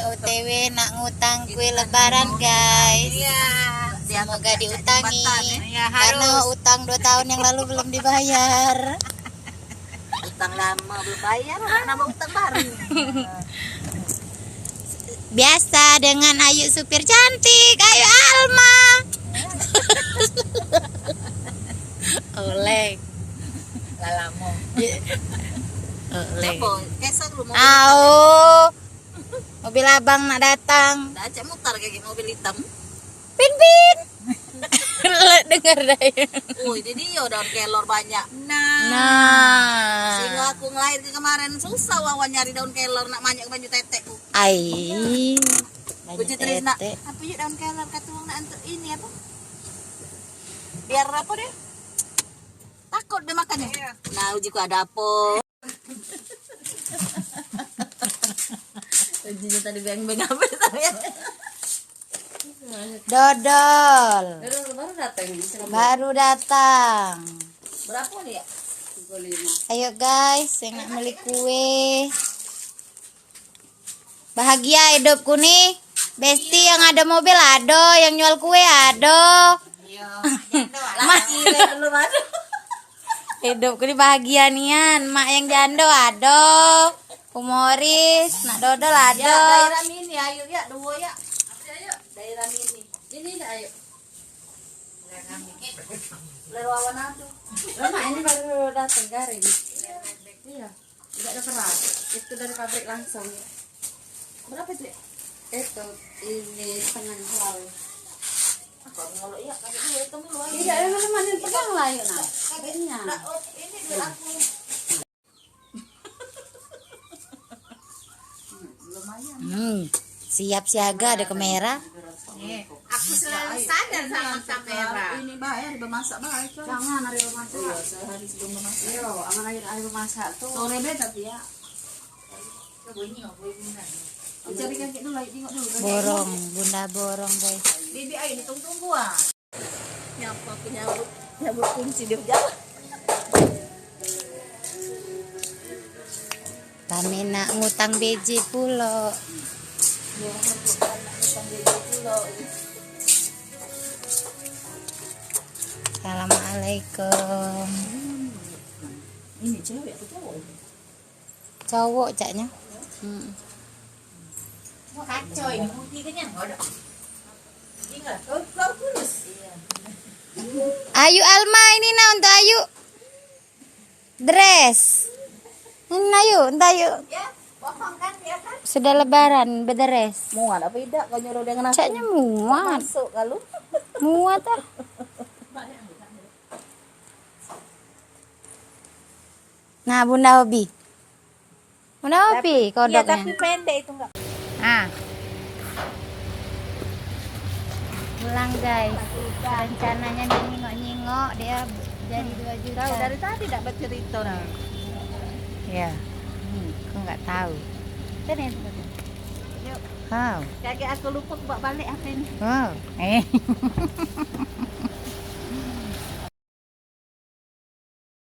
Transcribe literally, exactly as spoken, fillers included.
O T W nak ngutang kue lebaran, guys. Iya. Semoga diutangi. Iya, karena harus. Utang dua tahun yang lalu belum dibayar. Utang lama belum bayar, nak nambah utang baru. Biasa dengan Ayu supir cantik, Ayu Alma. Oleng. Lah lama. Oleng. Apa? Kesek lu mau. Au. Mobil abang nak datang. Dah, cak mutar kayak mobil hitam. Pin, pin. Lek denger dah. Woi, jadi yo daun kelor banyak. Nah. Nah. Sehingga aku ngelair ke kemarin susah wawan nyari daun kelor nak manyak ke banyu tetek ku. Ai. Baju Trisna. Apa yuk daun kelor kata wong nak untuk ini apa? Biar apa deh? Takut dia makannya. Nah, uji ku ada apa? Ujinya tadi beng-beng apa tadi? Dodol. Dodol baru datang. Baru datang. Berapa nih ya? Tiga lima. Ayo guys, yang nak beli kue. Bahagia hidupku nih. Besti yang ada mobil ada, yang jual kue ada. Iya. Laki belum ada. Hidupku ni bahagia nian. Mak yang jando ado, humoris, nak dodol ado. Ya, daerah mini, ayo ya, dua ya. Ayo, daerah mini. Ini dah, ayo. Lewawan ado. Lemak ini baru datang garing. Iya. Tidak ada keras. Itu dari pabrik langsung. Berapa, Cik? Itu ini setengah kilo. Apa ngolok ya? Kaki dulu itu dulu aja. Iya, yang mana yang pegang lah, yuk, nah. Kaki ini. Nah, oh, ini duit aku. Lumayan. Hmm, siap siaga ada kamera. Nih, aku selalu sadar sama kamera. Ini bae, hari bemasak bae, coy. Jangan hari bemasak. Iya, sehari sebelum bemasak. Iya, aman hari, hari bemasak tuh. Sore be tapi ya. Cari kakek dulu, ayo tengok dulu. Borong, bunda borong, guys. Bibi ayo tunggu-tunggu ah. Nyapa aku nyabut, nyabut kunci dia berjalan. Kami nak ngutang B J pulo. Assalamualaikum. Ini cewek atau cowok? Cowok caknya. Hmm. Kacau ini putih kenyang kau dah. Tinggal kau, kau kurus. Ayu Alma, ini nah untuk Ayu. Dress. Ini nah, Ayu, entah Ayu. Ya, bohong kan dia kan? Sudah lebaran bederes. Muat apa idak kau nyuruh dia ngena? Caknya muat. Masuk kalu. Muat ah. Nah, Bunda Hobi. Bunda Hobi kodoknya. Iya, tapi pendek itu enggak. Nah. Pulang, guys. Rencananya dia nyingok-nyingok, dia jadi dua juta. Tahu dari tadi tak bercerita nah. Ya. Hmm, aku enggak tahu. Kan ya, yuk. Wow. Kagek aku lupa bawa balik apa ini. Wow. Eh.